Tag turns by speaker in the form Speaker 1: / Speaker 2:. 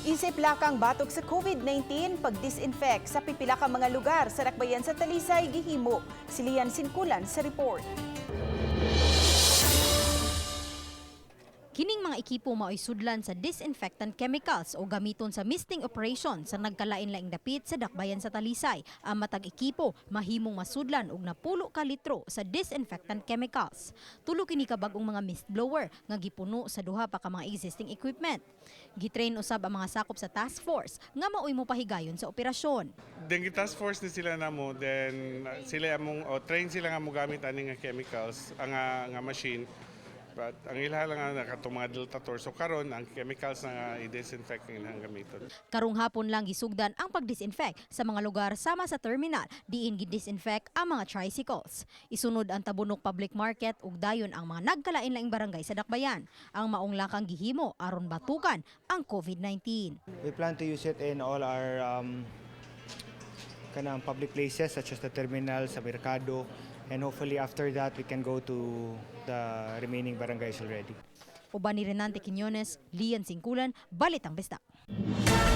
Speaker 1: Isip lakang batok sa COVID-19, pag-disinfect sa pipila ka mga lugar sa dakbayan sa Talisay gihimo. Si Lian Sinkulan sa report.
Speaker 2: Kining mga ekipo mao'y sudlan sa disinfectant chemicals o gamiton sa misting operation sa nagkalain-laing dapit sa dakbayan sa Talisay. Ang matag ekipo mahimong masudlan og napulo ka litro sa disinfectant chemicals. Tulo kini ka bag-ong mga mist blower nga gipuno sa duha pa ka mga existing equipment. Gitrain usab ang mga sakop sa task force nga mao'y mopahigayon sa operasyon.
Speaker 3: Then task force ni sila namo, then sila among oh, train sila nga mo gamit ani nga chemicals ang nga machine. But ang ilaha lang nga katong mga Delta Tour. So karon ang chemicals na nga i-disinfect ang ilang gamiton.
Speaker 2: Karong hapon lang gisugdan ang pagdisinfect sa mga lugar sama sa terminal diin gidisinfect ang mga tricycles. Isunod ang Tabunok Public Market ug dayon ang mga nagkalain-laing barangay sa Dakbayan. Ang maong lakang gihimo aron batukan ang COVID-19.
Speaker 4: We plan to use it in all our kanang public places such as the terminal, sa merkado, and hopefully after that we can go to the remaining barangays already.
Speaker 2: Uban ni Renante Quiñones, Lian Singkulan, Balitang Bisdak.